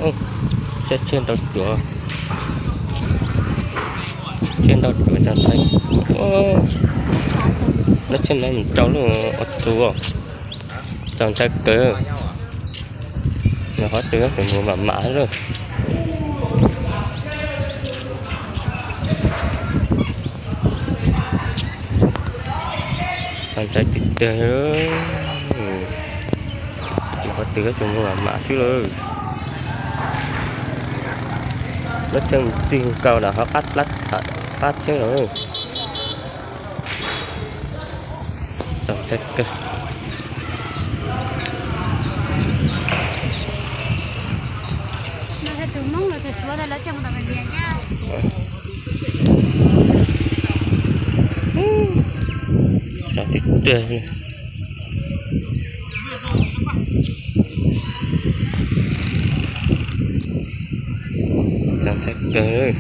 Saib tsheb ntau cuav, tsheb ntau cuav txaus ntshai. Lub tsheb no mus rau lub ua tus, txaus ntshai kawg. Nws qhov twg tseem mus mam mam lawm. Txaus ntshai tiag tiag. Nws qhov twg tseem mus mam mam xwb lawm. Lub tsheb mus txij nkaus nram qab plab, qab tsheb lawm. Txaus ntshai kawg. Txaus tiag tiag. Txaus ntshai kawg.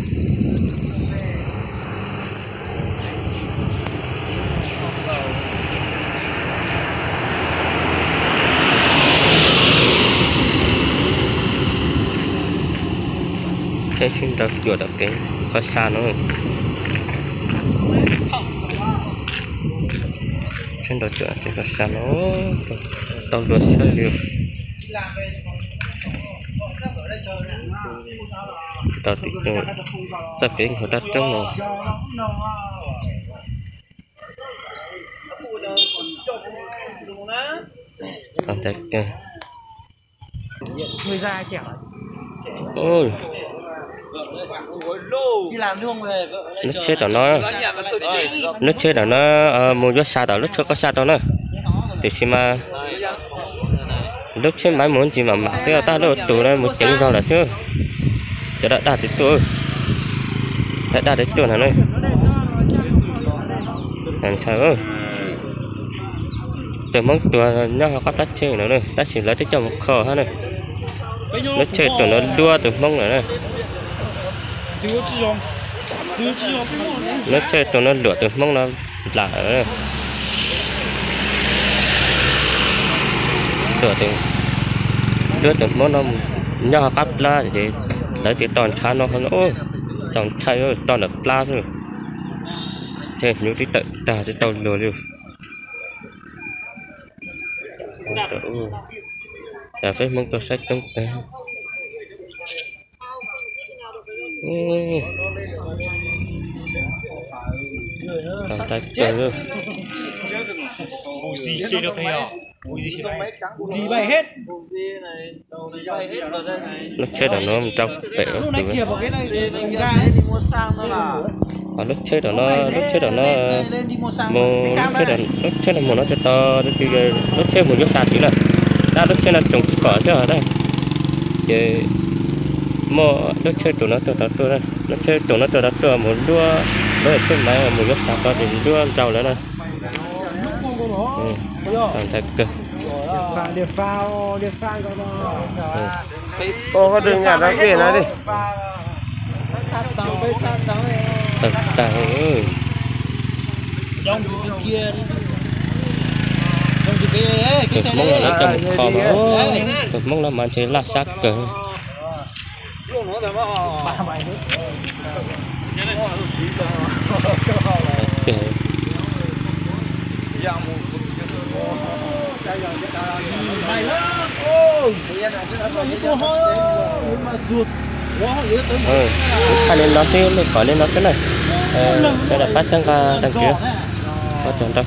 Tsheb sib nrau cuam tom kev qhov xa no. Tsheb nrau cuam tom kev qhov xa no, tau luag saib li. Tau tim txoj kev nkhaus dab roob no. Txaus ntshai kawg. Lub tsheb tom no, lub tsheb tom no, mus yuav xa tom lub tsheb qhov xa tau na. Tiam sis mas lub tsheb maiv mus ntsis mam mam xwb, tab lub tus no mus ceev zog lawm xwb. Cov daj daj twb tuaj, daj daj twb tuaj no na. Txaus ntshai. Tus Hmoob tuag nyob hauv qab plab tsheb no na, tab sis lawv twb coj mus kho hab na. Lub tsheb tus no luab tus Hmoob lawm na. Lub tsheb tus no luam tus Hmoob no nplam lawm. Luam tus, luab tus Hmoob no nyob hauv qab plab ces lawv tias tos ntshav no, tos ntshai, tos ntawm plab xwb. Ces hnyuv twb tawm tag tsis tau luag li. Cas peb Hmoob tuaj saib coob tag. Tag ntshai kawg. Lub tsheb tom no mus rau pem tus. Lub tsheb tom no, lub tsheb tom no mus, lub tsheb no mus no tsis tau, lub tsheb mus yuav xa tid lawm. Tab lub tsheb no tsoom tsis pom xwb os. Ces muaj lub tsheb tus no tuaj tau tuaj, lub tsheb tus no tuaj tau tuaj mus luab, luab tsheb maiv mus yuav xa tau ces luab nrau lawm na. Tag ntshai kawg. Tawg tag. Tus Hmoob no lawv coj mus kho mas, tus Hmoob no mas ntshe laj sab kawg. Kuv thaij li no xwb, nej pom li no xwb na. Sawv daws pab txhawb nqa tag kis, ua tsaug ntau.